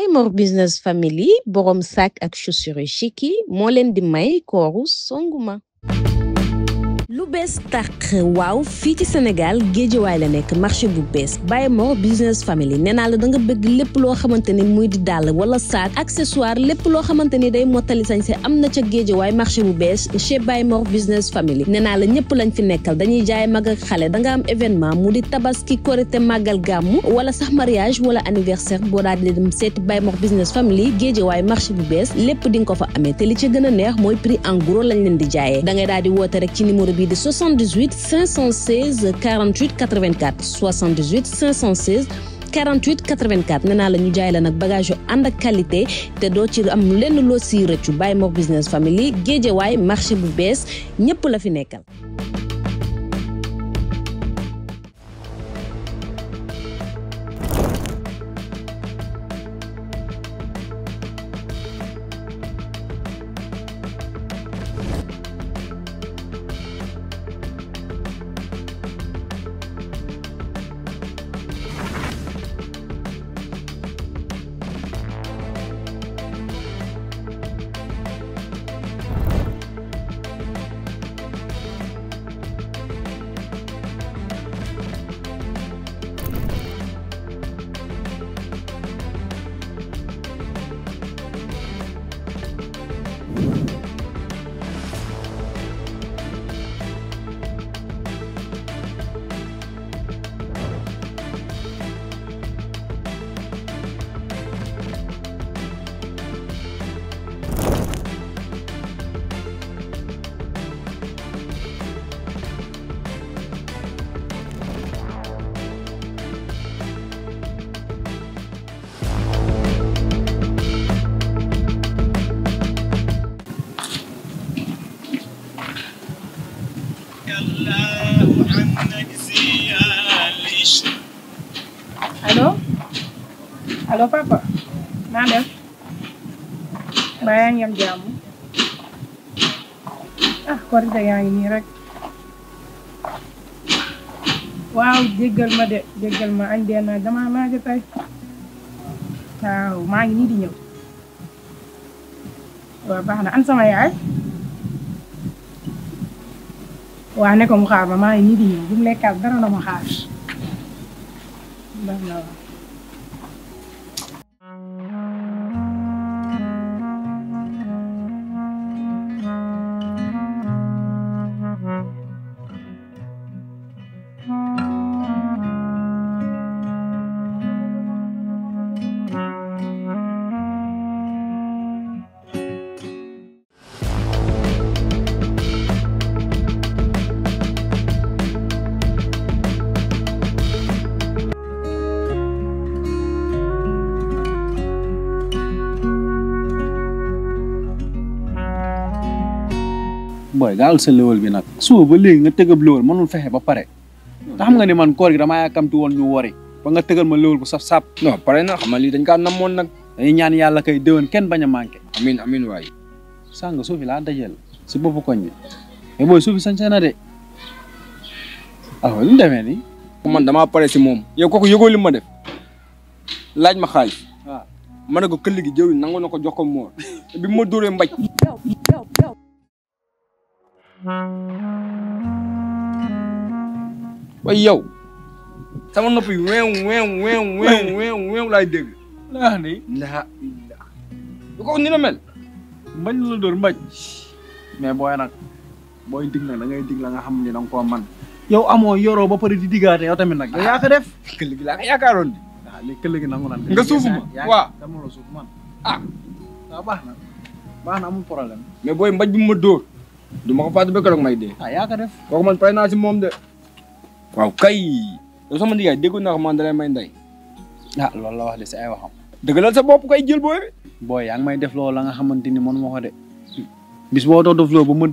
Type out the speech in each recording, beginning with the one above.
Baye Mor Business Family borom sac ak chaussures chic yi moo leen di may kooru Songuma. lu bees tàq waaw fii ci Sénégal Géejawaay la nekk marché bu bees Baye Mor Business Family nee naa la da nga bëgg lépp loo xamante ni muy di dàll wala sac accessoire lépp loo xamante ni day mottali sañse am na ca Géejawaay marché bu bees chez Baye Mor Business Family nee naa la ñëpp lañ fi nekkal dañuy jaay mag ak xale da nga am événement mu di tabaski korité màggal gàmmu wala sax mariage wala anniversaire boo daal di dem seeti Baye Mor Business Family Géejawaay marché bu bees lépp di nga ko fa amee te li ci gën a neex mooy prix en gros lañ leen di jaayee da ngay daal di woote rek ci numéro de 78 516 48 84 78 516 48 84 nee naa la ñu jaay la nag bagage yu ànd ak qualité te doo ci am lenn loo siy rëccu Baye Mor Business Family Géejawaay marché bu bees ñëpp la fi nekkal. allo papa naa def ba yaa ngi am jàmm korite yaa ngi nii rek waaw jéggal ma añ dee na dama maaja tey waaw maa ngi nii di ñëw waaw baax na an sama yaay waaw ne ko mu xaar ma maa ngi nii di ñëw bu mu lekkaat dara na ma xaar baax na waaw boy gaal sa lewal bi nag suba ba léegi nga tëgab lewal mënul fexe ba pare te xam nga ni man koor gi damaa yàkkamti woon ñu wori ba nga tëgal ma lewal bu saf sap non pare na xam nga lii dañ kaa namoon nag dañuy ñaan yàlla kay déwén kenn bañ a manqué amin waay sàng suufi laa dajel si boppu koñ bi mais booy suufi sañse na de alors lu demee nii man damaa pare si moom yow kooku yëgoo li ma def laaj ma xaalis waaw ma ne ko këll gi jëw nangu na ko jox ko moor bi ma dóoree mbaj waaye yow sama nopp yi weew laay dégg laa ni laa lu ko ni la mel mbañ la dóor mbaj mais booy nag booy dig nag da ngay dig la nga xam ni da nga koo man yow amoo yoroo ba pare di diggaate yow tamit nag yow yaa ko def këll gi laa ko yaakaaroon di waaw léegi këll gi nangu nan nga suufu ma waaw dama la suuf man waaw baax na amul problème mais booy mbaj bi ma dóor du ma ko fàtte ba keroog may dee yaa ko def kooku man pare naa si moom de waaw kay yow sama ndigaay déggu naa ko man dalay may ndey loolu la wax de si ay waxam dëggalal sa bopp kay jël booy booy yaa ngi may def loolu la nga xamante ni mënu ma ko de bis boo doo def loolu ba ma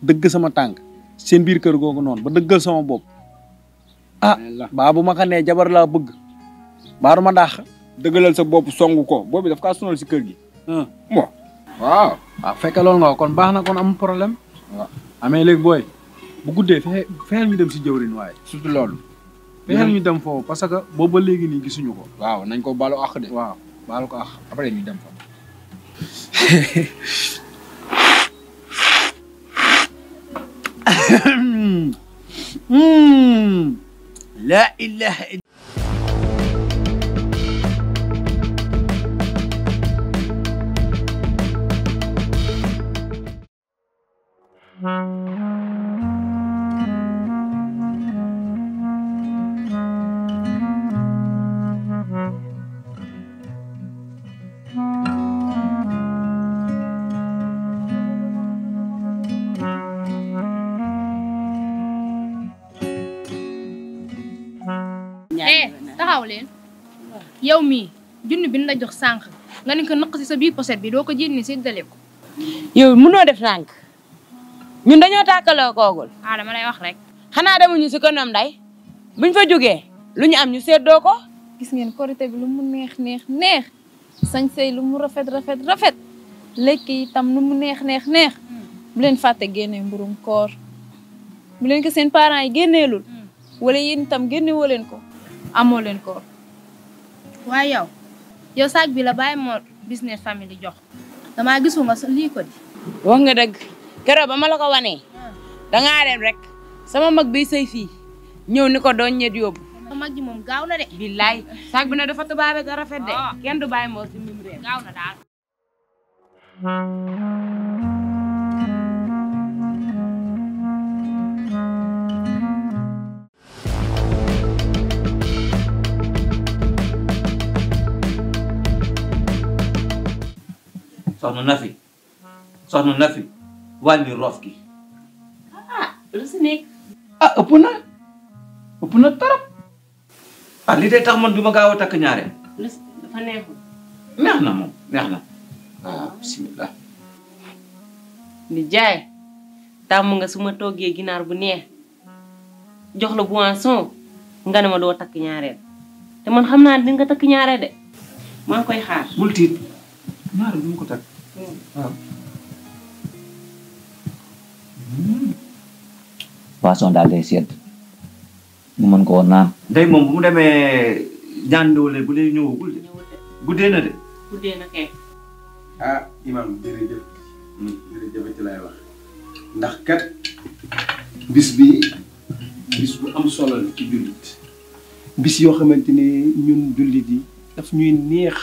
dëgg sama tànk seen biir kër googu noonu ba dëggal sama bopp baa bu ma xamee jabar laa bëgg baaru ma dàq dëggalal sa bopp songu ko boobu daf kaa sonal si kër gi mo waaw fekke loolu nga kon baax na kon amul problème waaw amee léegi booy bu guddee fexeel ñu dem si jëwrin waaye surtout loolu fexeel ñu dem foofu parce que boobu ba léegi nii gisuñu ko waaw nañ ko balu àq de waaw baal ko après ñu dem fa. La ilaha illa taxaw leen yow mii junni bi la jox sànq nga ni ko naq si sa biir poset bi doo ko jénni séddale ko yow mënoo def nànk ñun dañoo tàkkaloo koogul dama lay wax rek xanaa demuñu si kanam nday buñ fa jógee lu ñu am ñu séddoo ko gis ngeen korité bi lu mu neex sañsey lu mu rafet lekk yi tam lu mu neex bu leen fàtte génne mburum koor bu leen ko seen parents yi génneelul wala yéen itam génne woo leen ko amoo leen koor waaye yow saag bi la bàyyi moo business family jox damaa gisu nga lii ko di wax nga dëgg keroog ba ma la ko wanee dangaa dem rek sama mag bi sëy fii ñëw ni ko doon ñet yóbbu sama mag ji moom gaaw na de billaay saag bi na dafa tubaabe ga rafet de kenn du bàyyi moo si mim réew gaaw na daal soxna Nafi wàññi roof gi lu si nekk ëpp na trop li day tax man du ma gaaw a takk ñaareel dafa neexul neex na moom neex na bismillah di jaay tàmm nga su ma toggee ginaar bu neex jox la boisson nga ne ma doo takk ñaareel te man xam naa di nga takk ñaareel de maa ngi koy xaar bul tiit ñaareel du ma ko takk waaw boisson daal day sedd mu mën ko naan day moom bu mu demee jàndoole bu dee ñëwagul de guddee na de guddee na kay imam jërëjëf ci lay wax ndax kat bis bi bis bu am solo la ci jullit bis yoo xamante ne ñun jullit yi daf ñuy neex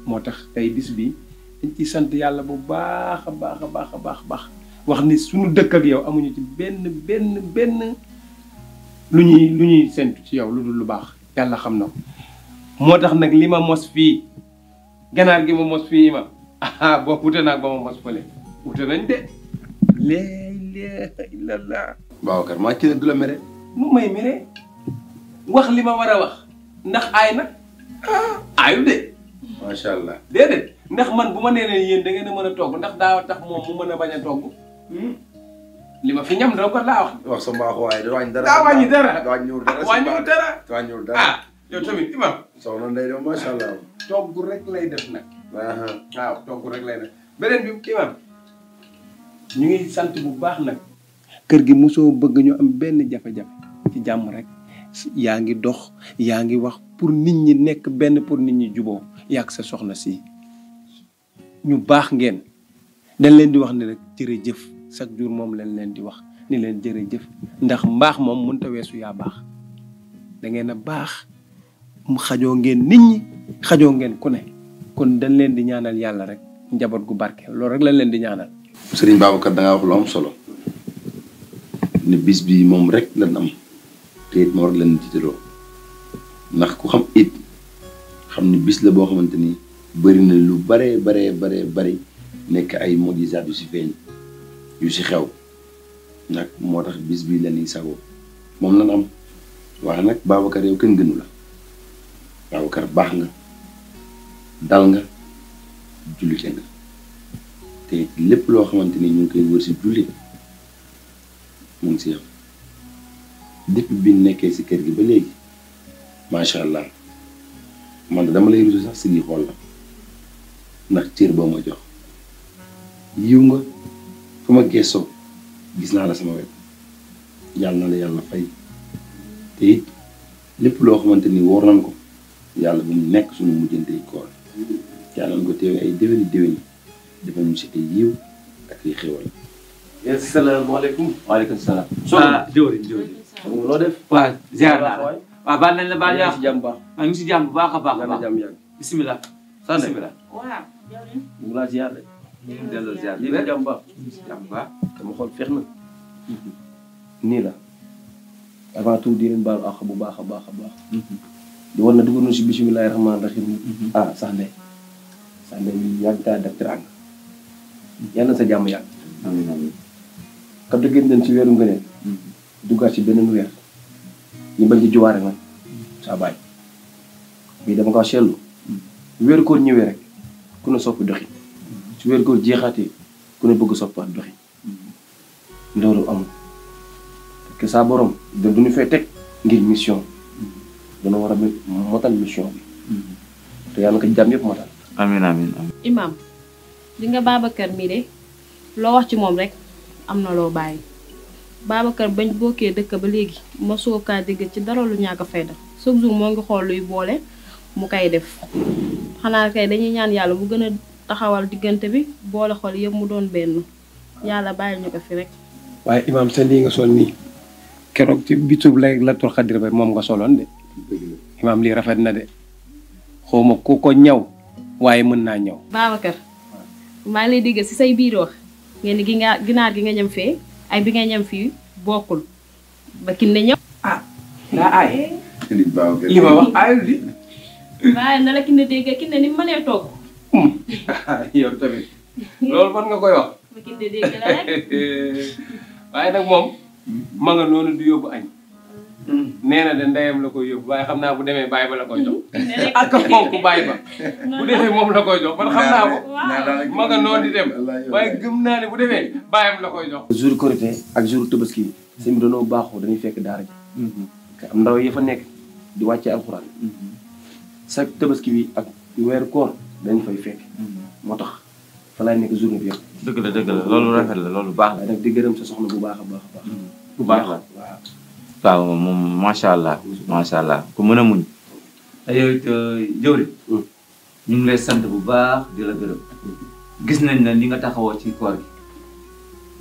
moo tax tey bis bi dañ ciy sant yàlla bu baax a baax wax ni suñu dëkk ak yow amuñu ci benn lu ñuy sentu ci yow lu dul lu baax yàlla xam na ko moo tax nag li ma mos fii ganaar gi ma mos fii imam boo wute naag ba ma mos fële wute nañ de la ilaha illallah Babacar maa ci ne du la mere nu may mere wax li ma war a wax ndax aay nag aayu de macha allah déedéet ndax man bu ma nee leen yéen da ngeen a mën a togg ndax daa tax moom mu mën a bañ a togg li ma fi ñam doo ko laa wax sa mbaax waaye da wàññi dara daa wàññi dara wàññiwul dara yow tamit imam soxna Ndeye de macha allah togg rek lay def nag waaw togg rek lay def beneen bi imam ñu ngi sant bu baax nag kër gi mosoo bëgg ñu am benn jafe-jafe ci jàmm rek yaa ngi dox yaa ngi wax pour nit ñi nekk benn pour nit ñi juboo yàgg sa soxna si ñu baax ngeen dañ leen di wax ni rek jërëjëf chaque jour moom lañ leen di wax ni leen jërëjëf ndax mbaax moom mënut a weesu yaa baax da ngeen a baax mu xajoo ngeen nit ñi xajoo ngeen ku ne kon dañ leen di ñaanal yàlla rek njaboot gu barke loolu rek lañ leen di ñaanal. Serigne Babacar da nga wax lu am solo ne bis bi moom rek lañ am te it moom rek lañ jiitaloo ndax ku xam it xam ni bis la boo xamante ni bëri na lu bari nekk ay mujjizaat yu si feeñ yu si xew nag moo tax bis bi la ñuy sagoo moom lañ am waaye nag Babacar yow kenn gënu la Babacar baax nga dal nga jullite nga te lépp loo xamante ni ñu ngi koy wër si jullit mu ngi si yow depuis bi nekkee si kër gi ba léegi macha allah man dama lay rusu sax si gi xool la ndax cër boo ma jox yiw nga fu ma gëstoo gis naa la sama wet yàlla na la yàlla fay te it lépp loo xamante ni wóor nañ ko yàlla bu mu nekk suñu mujjante koor yàlla na ko teewee ay déwéni defal ñu si ay yiw ak ay xéwal. asalaamaaleykum. waaleykum salaam. jëwriñ loo def. waaw ziar naa la. waaw baal nañ la baal yaa si jàmm baax. maa ngi si jàmm bu baax a baax a yàlla baax. jàmm yàgg. bisimilah. Sane bisimilah. waaw. ñu ngi laa ziar de. delloo ziar lii la jàmm baax. jàmm baax. dama xool feex na. nii la. avant tout di leen baal àq bu baax a baax a baax. di war na dugg na si bisimilahi rahmaani rahim. Sane mi yàgg taa def teraanga. yàlla na sa jàmm yàgg. amiin amiin. kam te génn nañ ci weeru ngëneel. duggaat ci beneen weer. ñu bañ ci juwaare nag. saa bàyyi. bii dama ko seetlu. weeru koor ñëwee rek ku ne soppi doxi. su weeru koor jeexaatee ku ne bëgg soppaat doxi. loolu amul. parce que saa borom da du ñu fay teg ngir mission. dana war a motal mission bi. te yàlla na ko jàmm yëpp motal. amiin amiin amiin. Imaam li nga Babacar mii de loo wax ci moom rek am na loo bàyyi Babacar bañ bokkee dëkk ba léegi mosoo kaa dégg ci dara lu ñàkk a fayda chaque jour moo ngi xool luy boole mu koy def xanaa kay dañuy ñaan yàlla mu gën a taxawal diggante bi boole xol yëpp mu doon benn yàlla bàyyil ñu ko fi rek. waaye imaam sa lii nga sol nii keroog ci bitub Laylatul Qadr ba moom nga soloon de. imaam lii rafet na de xawma ku ko ñaw waaye mën naa ñaw. Babacar maa ngi lay dégg ci say biir wax ngeen ni ginaar gi nga ñam fee ay bi nga ñam fii bokkul ba kin ne ñëw. daa aay. Babacar li ma wax aayul di. waaye na la kin ne dégg kin ne ni ma mënee togg. yow tamit loolu fan nga koy wax. ba kin ne dégg la rek. waaye nag moom ma nga noonu du yóbbu añ. nee na de ndeyam la koy yóbbu waaye xam naa bu demee bàyyi ba la koy jox. ak fonk bàyyi ba bu demee moom la koy jox man xam naa ko. ma nga noonu di dem waaye gëm naa ne bu demee bàyyam la koy jox. jour Korité ak jour Tabaski bi sëñ bi dañoo baaxoo dañuy fekk daara ji. te am ndaw yi fa nekk di wàcce alxuraan. sa Tabaski bi ak weeru koor dañ fay fekk. moo tax fa laay nekk journée bi yëpp. dëgg la loolu rafet la loolu baax la. waaye nag di gërëm sa soxna bu baax a baax a baax. bu baax la waaw. waaw moom macha allah ku mën a muñ. te yow it jëwri ñu ngi lay sant bu baax di la gërëm gis nañ ne li nga taxawoo ci koor gi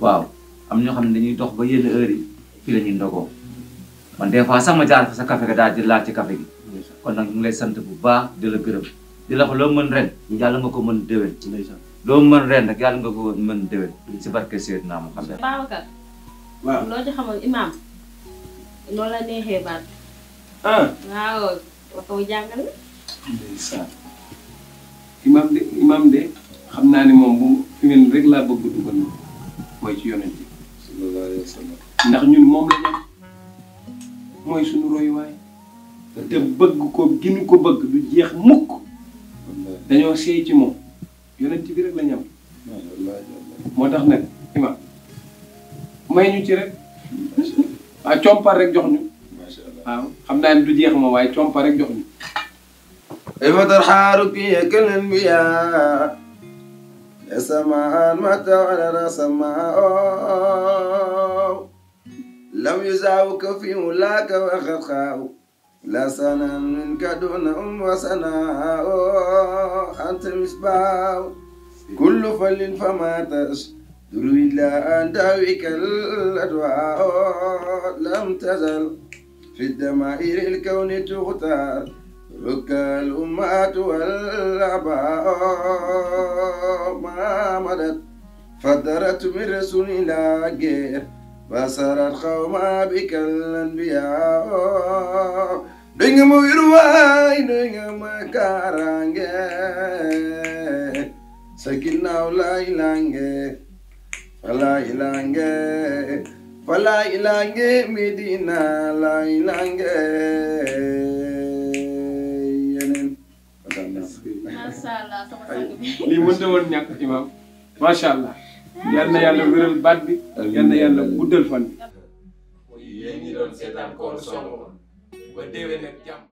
waaw am ñoo xam ne dañuy dox ba yenn heure yi fii la ñuy ndogoo man des fois sax ma jaar fa sa café ga daal di laal ci café gi kon nag ñu ngi lay sant bu baax di la gërëm di la wax loo mën ren yàlla nga ko mën déwén loo mën ren rek yàlla nga ko mën déwén si barke Seydina Muhammad. Babacar. waaw loo ci xamal imaam loolu la neexee baat. waaw wa ko jàngal. ndeysaan imaam de xam naa ne moom bu fi ngeen rek laa bëgg dugal mooy ci yonent bi sallallahu alayhi wa sallam ndax ñun moom la ñu mooy suñu royuwaay te bëgg ko ginu ko bëgg du jeex mukk dañoo seey ci moom yonent bi rek la ñu am moo tax nag imaam may ñu ci rek waaw compar rek jox ñu waaw xam naa ne du jeex ma waaye compar rek jox ñu إفتر حارك كالأنبياء يا سماء متى على سماء لم يزعوك في ملاك وخلقاء لا سنا منك دون وسناء أنت مصباح كل فل فما تشدر إلا أن داويك الأدواء لم تزل في الدمائر الكون تختار رك الأمهات والآباء ما مدت فدرت من رسول إلى غير بصرت خوما بك الأنبياء دنيا مويرواي دنيا مكارانجي سكينة ولا إلانجي فلا إلانجي فلا إلانجي مدينة لا إلانجي macha allah sama sang bi. lii mënta woon ñàkk imaam macha allah yal na yàlla wéral baat bi yal na yàlla guddal fan bi. yéen ñi doon seetaan Koor Songo ba déwén ak jàmm.